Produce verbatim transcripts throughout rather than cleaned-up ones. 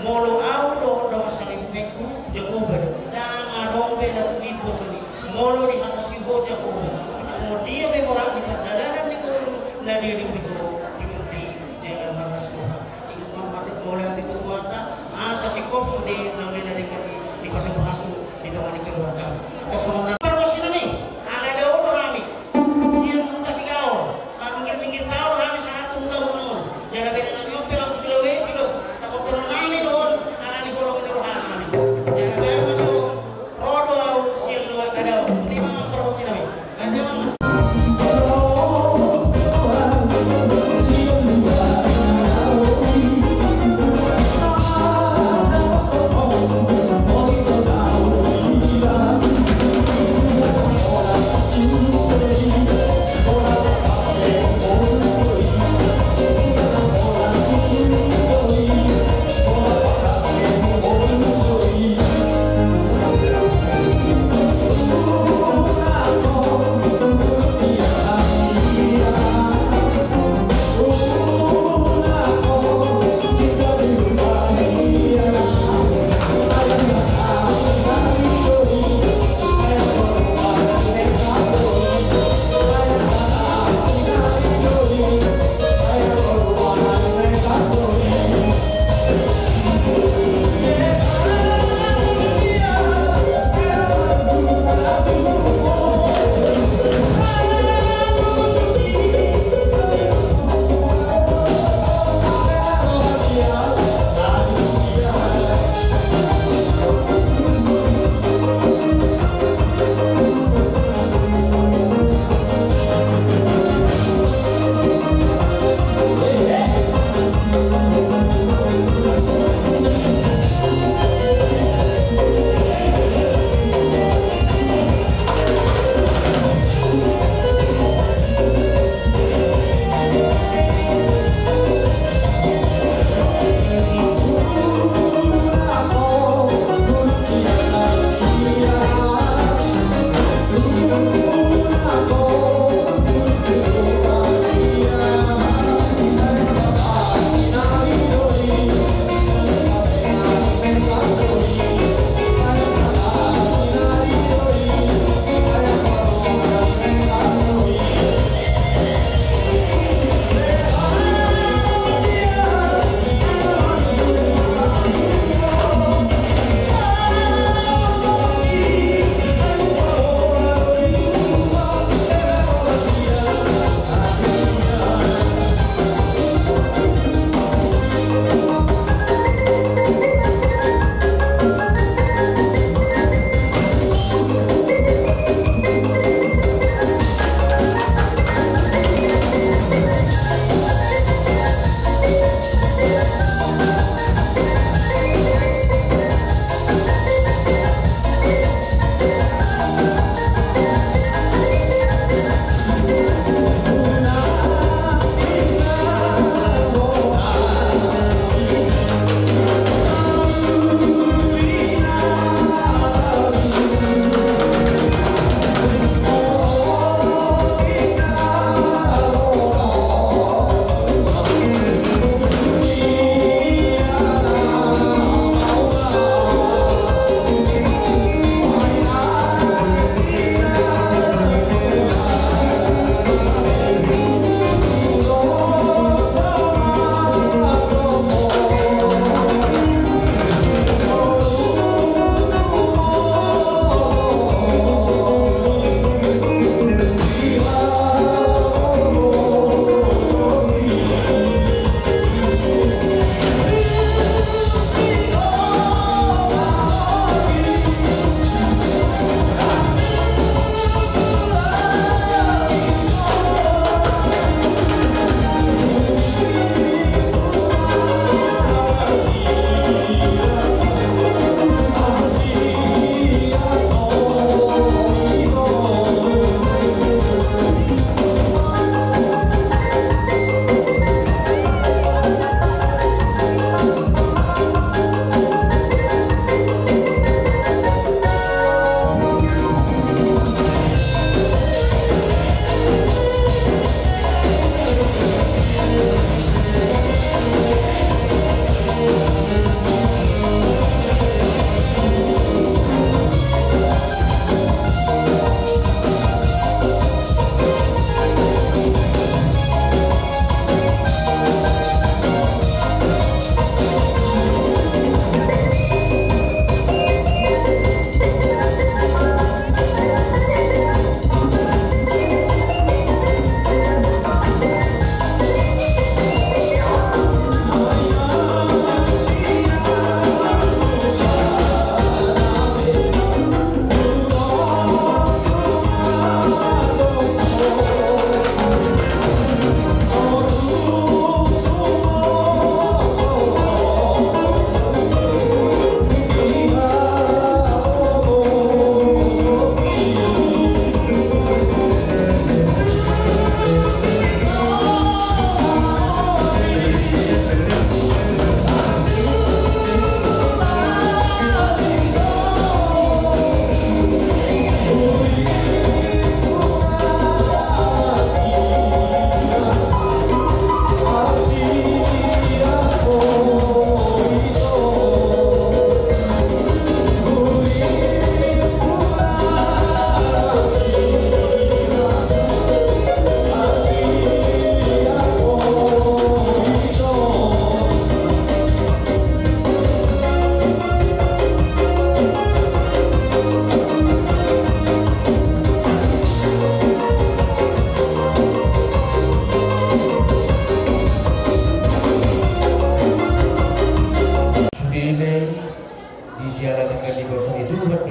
Molo au do, do mansai pengku, Jahowa do. Ndang adong be na tumimbo soni. Molo di hata si ho Jahowa. Songon dia pe borat di pardalanan ni ngolu na dia di ho. Diberti jalan marlas roha. Ingot ma mandok mauliate tu Tuhanta. Asa singkop sude na uli na denggan i dipasupasu di tonga ni keluarga. Atau songon na parbosinami. Ala dao do hami. Sian Huta Sigaol, marminggir-minggir taon hami sahat tu huta Bonoon. Jala bere nami on pe laho tu Sulawesi do, takotoron nami do on, ala ni bolong ni roha nami. Jala baen ma jo, ro do au sian luat na dao. Ima parhoti nami. Ganjang ma.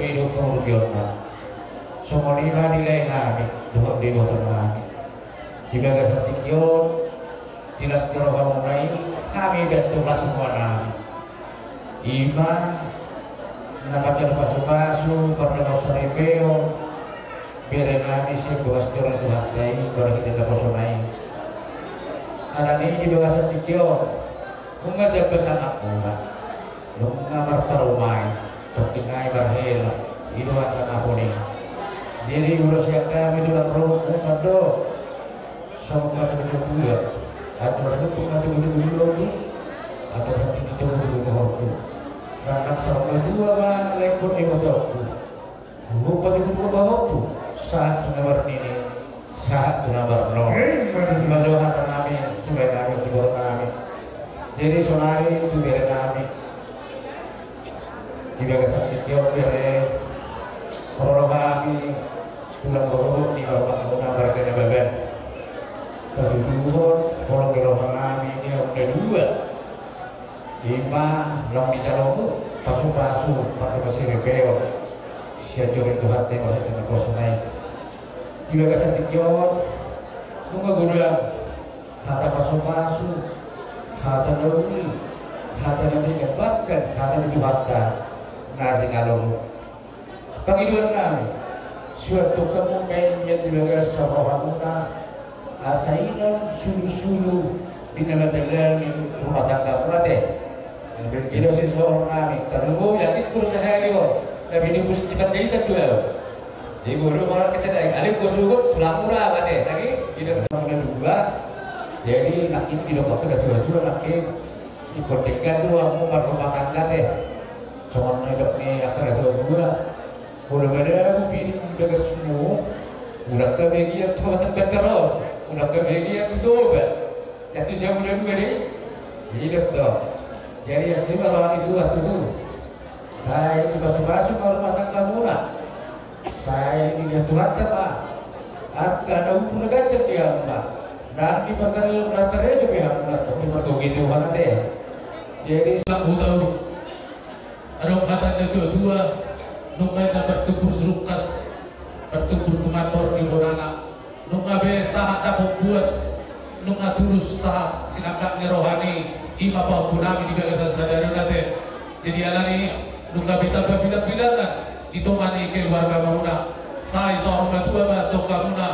Hidup pangurupionna. Songon i ma di lae nami dohot di boto nami. Di bagasan tingki on, di las ni rohamuna i, hami dan tu las roha nami. Ima na manjalo pasupasu, pardongan saripeon, bere nami sian bogas ni roha ni Tuhanta i, marhite naposona i. Alani i di bagasan tingki on, nunga jamba sangapmuna. Nunga marparumaen, tongkin nai marhela, i do hasangapon i. Jadi ulos sian hami tulang rohangku mandok. Songon na tubu-tubu, atur tubu na tubu-tubu di lobi, atur hati di tubu-tubu di hortu. Karena songon na tubu ma lempon di motokku. Lupa tubu-tubu bahokku, sahat tu na marnini, sahat tu na marnono. Hei, mari. Ima jo hata nami, tu lae nami, tu boru nami. Jadi sonari tu bere nami. Di bagasan tingki on bere, ro hami tulang boru ni bapakmuna Marga Nababan. Patuduhon holong ni roha nami di hamu na dua. Ima naung dijalomu pasupasu, pardongan saripeon sian joro ni Tuhanta i, marhite naposona i. Di bagasan tingki on nunga godang hata pasupasu, hata na uli, hata na denggan, bahkan hata ni Tuhanta na jinalomu. Pangidoan nami, suan tu hamu ma i di bagasan rohamuna, asa inon sulu-sulu di na mandalani rumah tanggamuna, ate. Amin. I do sian roha nami, tarlumobi jadi kursa hali on, tapi di pus di Panjaitan do au. Jadi boru orang kesedai, alai gua sugut tulangmuna, ate, lagi di depan muna dua. Jadi nangkin di depan sudah tua-tua nangkin. Ingkon denggan do hamu marrumah tangga, ate. Songon na didok ni angka na tua-tua. Molo madabu bini di bagasmu, unang gabe gia tu habatang bantar on, unang gabe gia tu Toba. Ia tu sian muna dua do i. Didok do. Jadi asi ma roha ni Tuhan tutu. Sai dipasu-pasu ma rumah tanggamuna. Sai dilihat Tuhanta ma angka na umur na ganjang di hamuna. Nang di parkarejo, na parkarejo pe hamuna, tong dipargogoi Tuhan, ate. Jadi, Tulang Hutauruk. Adong hata ni na tua-tua, nunga inna martumbur sirungkas, martumbur tumandangkon ibonana. Nunga be sahat dapot buas, nunga tulus sahat sinangkap ni roha ni i, ima pahompu nami di bagasan sadari on, ate. Jadi alani i, nunga be tamba bilang-bilangan di tonga ni keluargamuna. Sai saur matua ma tongkamuna,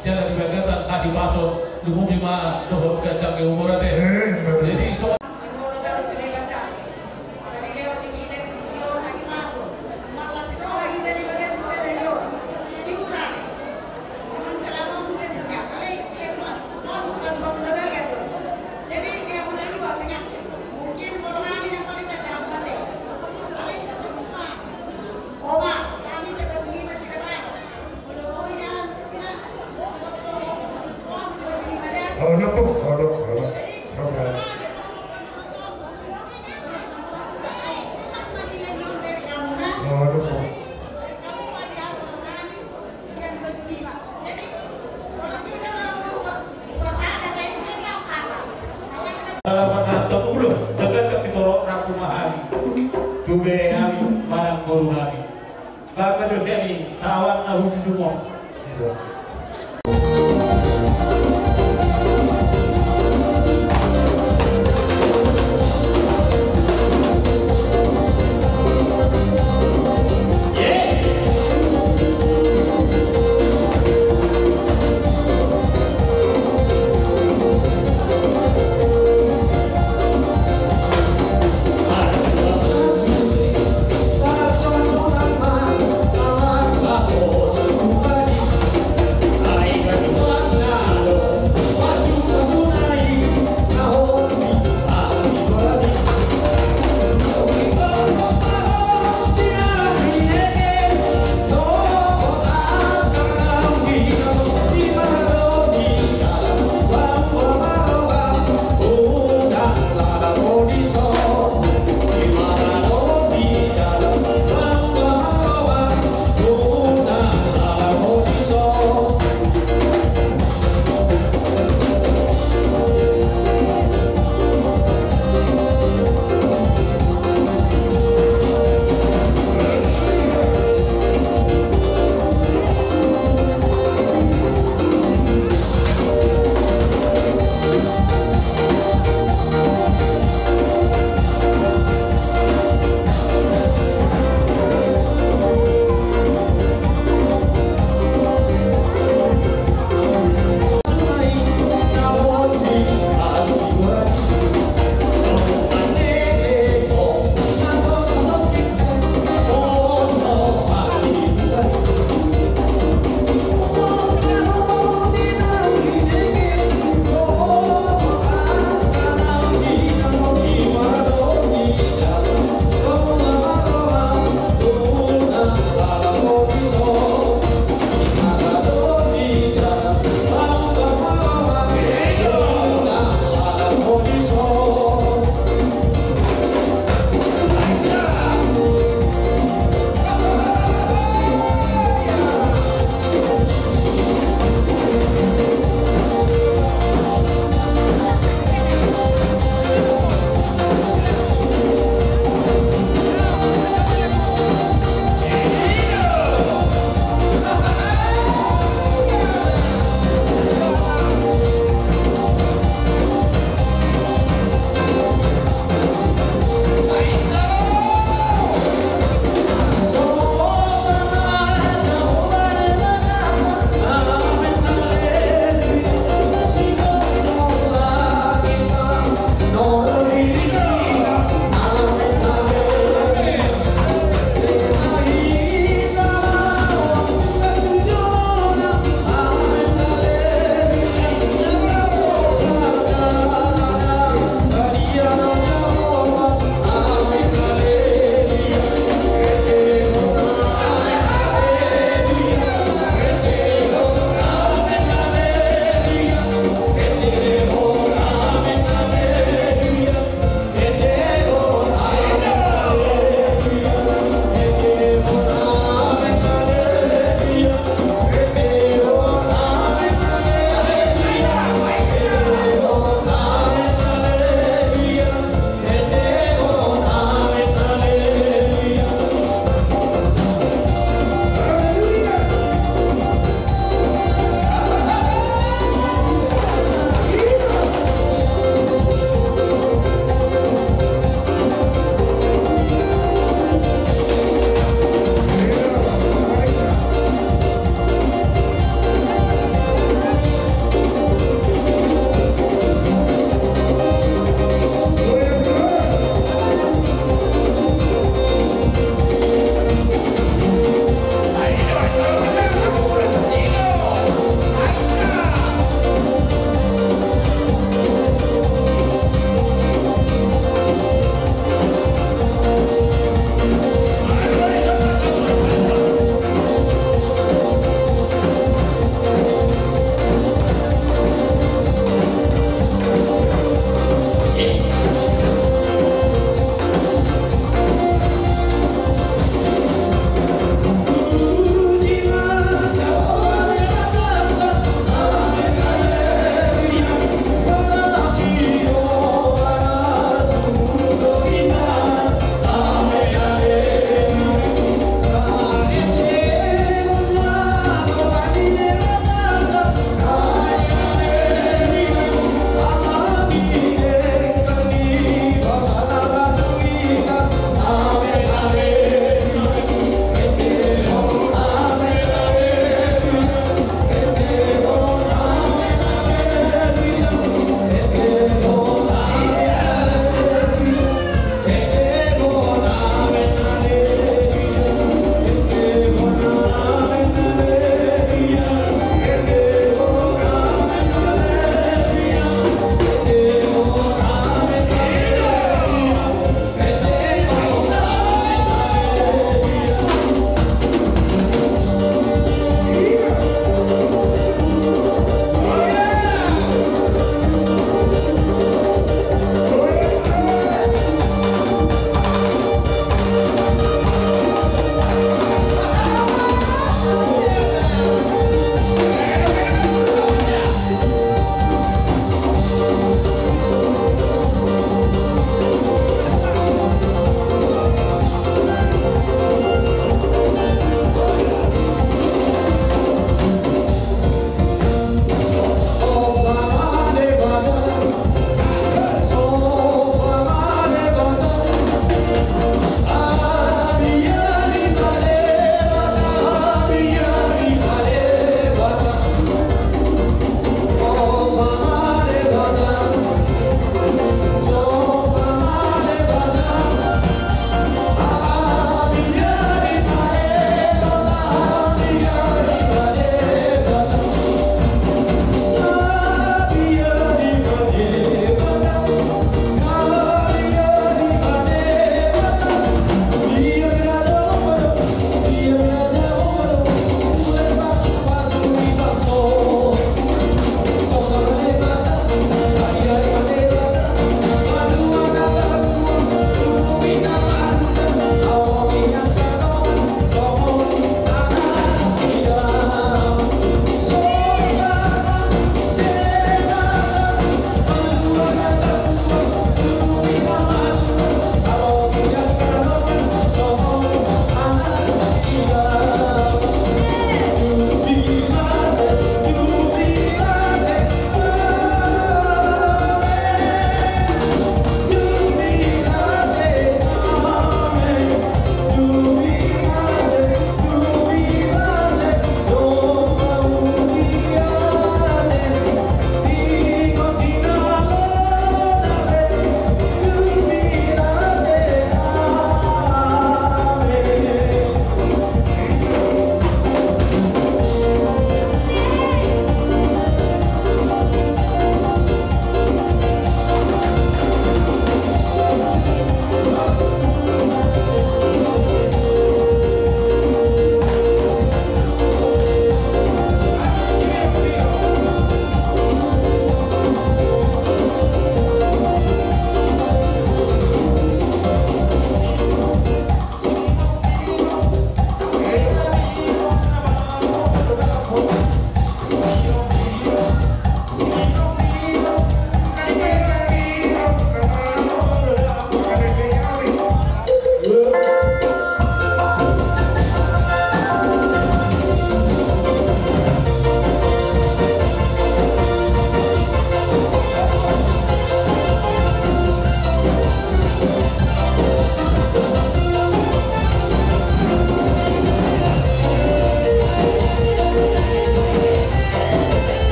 jala di bagasan hahipason, lumobi ma dohot ganjang ni umur, ate. Eh, betul. Jadi so Ono po, ono, ono. Ono po. Dalapan ratus ulos, dagang kaki torok rangku mahali. Tu bere nami, manang boru nami. Bapa Joseni, sawan na hujujung on.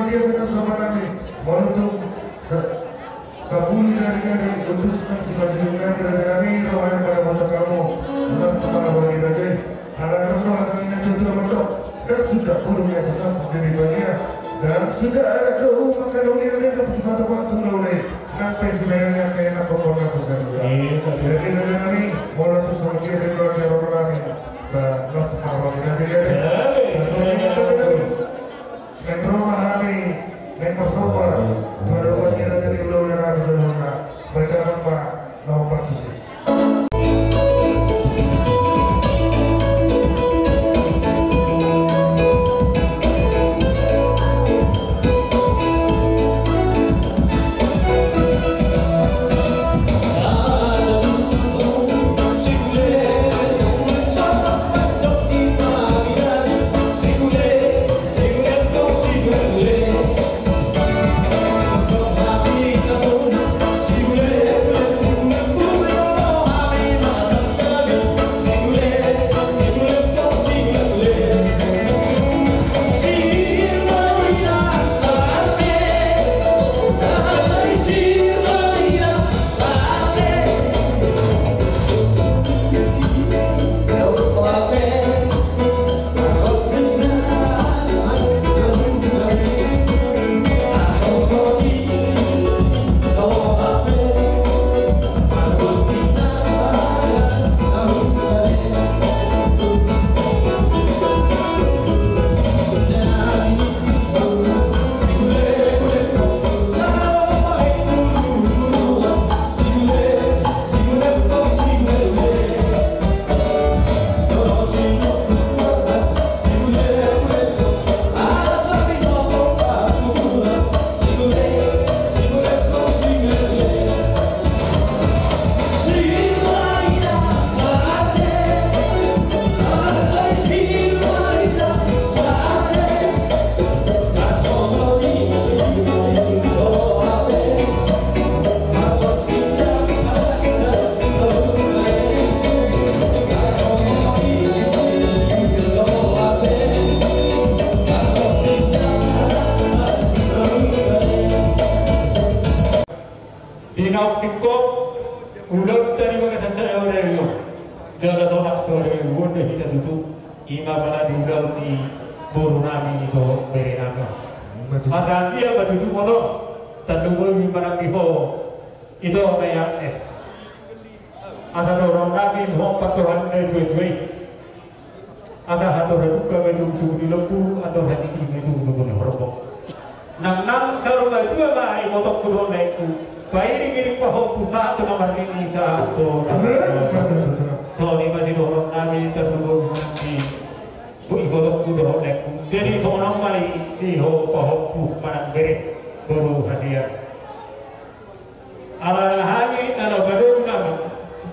Dia benar sama nami, molo tung sa-, sapuluh jari-jari unduk nang simanjujung nami, raja nami, roha yang pada mata kamu, las ma roha ni raja i. Ala adong do hata ni na tua-tua mandok, ndang suda bulung ni aso sahat jadi bagia, ndang suda adat do umak na uli na denggan, sipata patu na uli, nang pe simereng ni angka anak kompor na so sadia. Iya, betul. Jadi raja nami, molo tung songon dia benar dia roha nami, ba, las ma roha ni raja i, ya, deh. Ya, deh. Las ma roha ni raja nami. Naeng ro ma hami, naeng marsomba tu adaboan ni raja ni hulahula nami saluhutna, bahen damang ma na hombar tusi. Di naung singkop ulaonta di bagasan sadari on, jala sonang so hariuon do hita tutu, i ma pala di ulaon ni boru nami dohot bere nami on. Asa anggiat ma tutu molo tandung boi manang di ho, ito na i Agnes. Asa dohonon nami suhompat dohonon ni natuatua i. Asa andor hadungka ma i tubutubu ni lombu, andor hatiti ma i tubutubu ni horbo. Nangnang saur matua ma ibotongku dohot laengku, pairingiring pahompu sahat tu na marnini sahat tu na marnono. Songon i ma sidohonon nami tarlumobi nang di ibotongku dohot laengku. Jadi songon on ma i di ho pahompu manang bere, boru hasian. Ala hami na laho padomu nama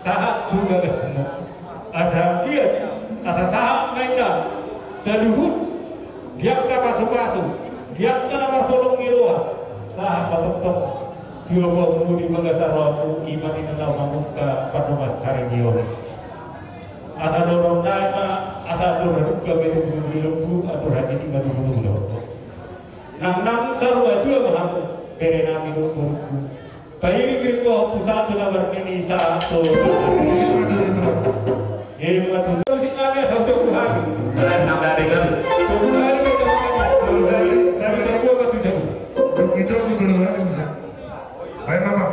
sahat tu bagasmu. Asa anggiat, asa sahat ma inna saluhut di angka pasupasu, di angka na marholong ni roha, sahat ma tongtong tiopamu di bagasan rohamu, i ma ninna na mamungka pardomas saripeon. Asa dohonon nami ma, asa andor hadungka ma i tubutubu ni lombu, andor hatiti ma i tubutubu ni horbo. Nangnang saur matua ma hamu, bere nami dohot borungku. Pairingiring pahompu sahat tu na marnini sahat tu na marnono. Ima tutu. Musik nami asa hutogu hami. Benar, nang dari kan. Togu hami, togu hami. Togu hami. Dari togu apa tu jago? Togu itu aku dulu hami bisa. Baik, Mama.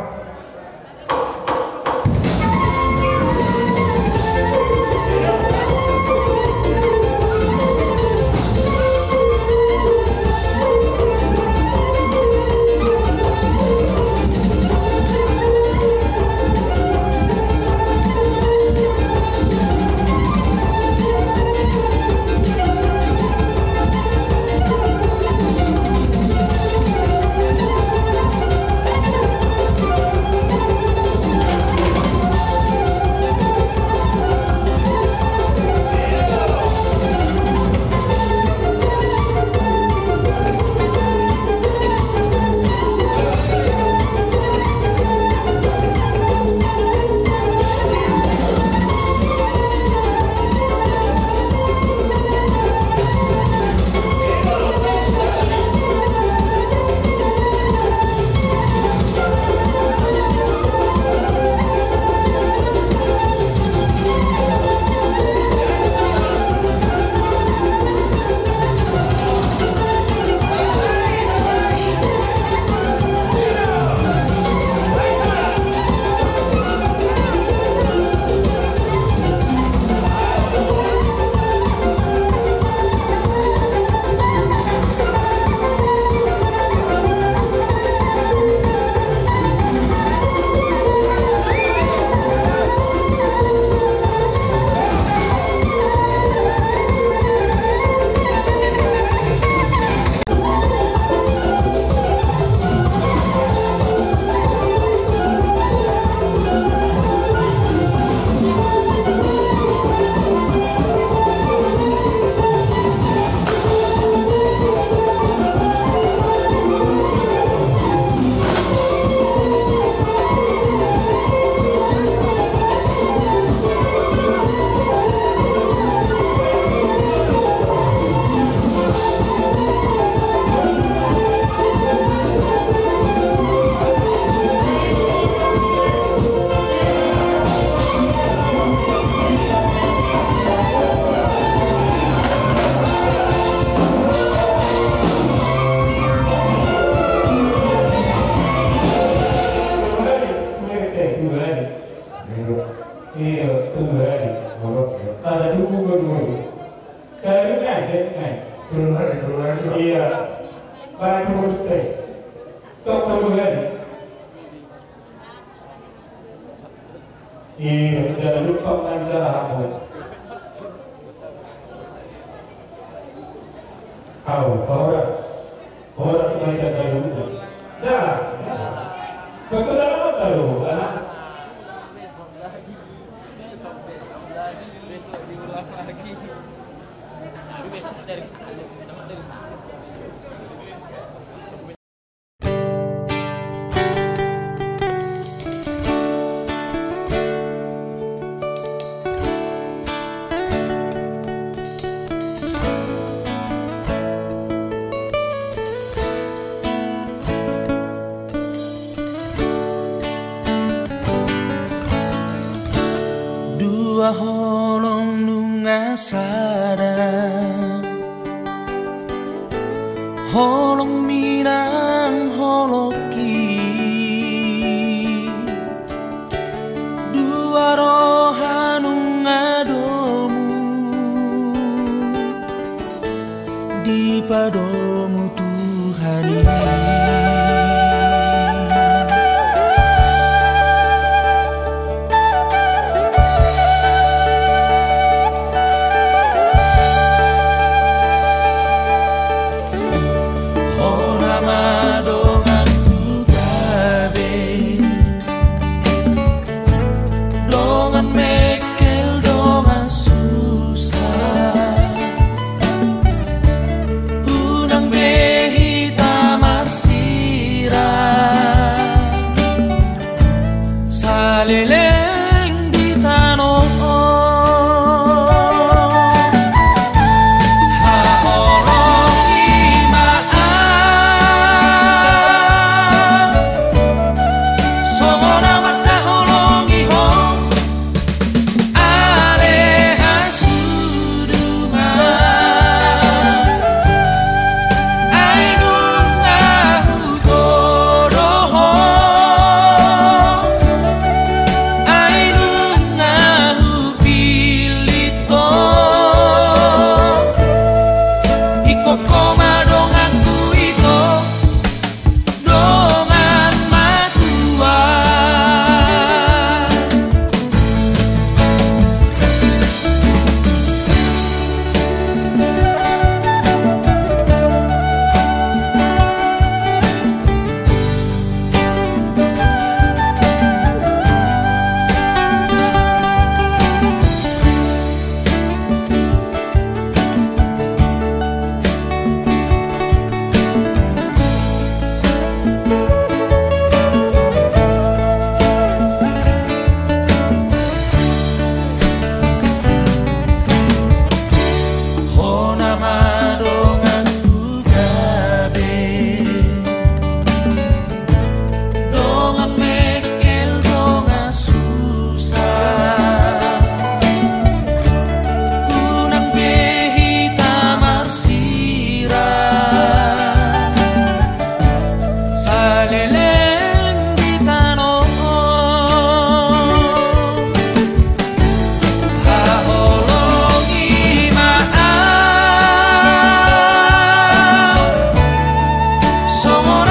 Toko lu heri. Iya, jangan lupa manjala hamu. Kau, kau ras. Horas ma hita saluhutna. Dah. Betul amat tahu, anak. Dua holong nunga sada. Holong minang holong i, dua roha nunga domu dipadomu Tuhan i. Hona ma donganku gabe, dongan mengkel, dongan susah. Unang be hita marsirang saleleng di tano on. Haholongi ma au songon na mangkaholongi ho. Ale hasudungan, ai nunga hugodo ho, ai nunga hupillit ho. Ingkon ho ma donganku ito, dongan matua. Hona ma donganku gabe, dongan mengkel, dongan susah. Unang be hita marsirang saleleng di tano on. Haholongi ma au songon